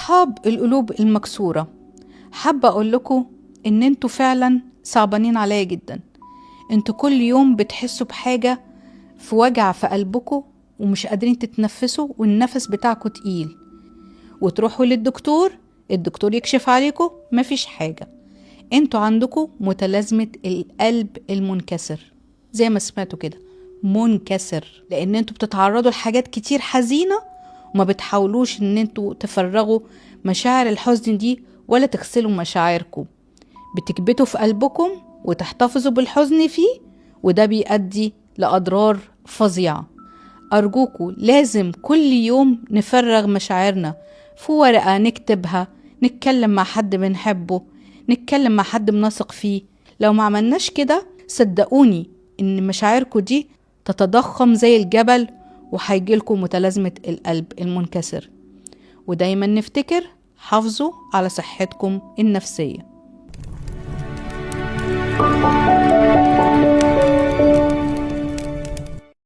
أصحاب القلوب المكسورة، حابة أقول لكم إن انتوا فعلا صعبانين عليا جدا. انتوا كل يوم بتحسوا بحاجة في وجع في قلبكم ومش قادرين تتنفسوا، والنفس بتاعكم تقيل، وتروحوا للدكتور، الدكتور يكشف عليكم مفيش حاجة. انتوا عندكم متلازمة القلب المنكسر، زي ما سمعتوا كده، منكسر، لان انتوا بتتعرضوا لحاجات كتير حزينة وما بتحاولوش ان انتوا تفرغوا مشاعر الحزن دي ولا تغسلوا مشاعركم، بتكبتوا في قلبكم وتحتفظوا بالحزن فيه، وده بيؤدي لأضرار فظيعة. أرجوكوا لازم كل يوم نفرغ مشاعرنا في ورقة نكتبها، نتكلم مع حد بنحبه، نتكلم مع حد بنثق فيه. لو ما عملناش كده صدقوني إن مشاعركوا دي تتضخم زي الجبل وهيجيلكوا متلازمة القلب المنكسر. ودايما نفتكر حافظوا على صحتكم النفسية.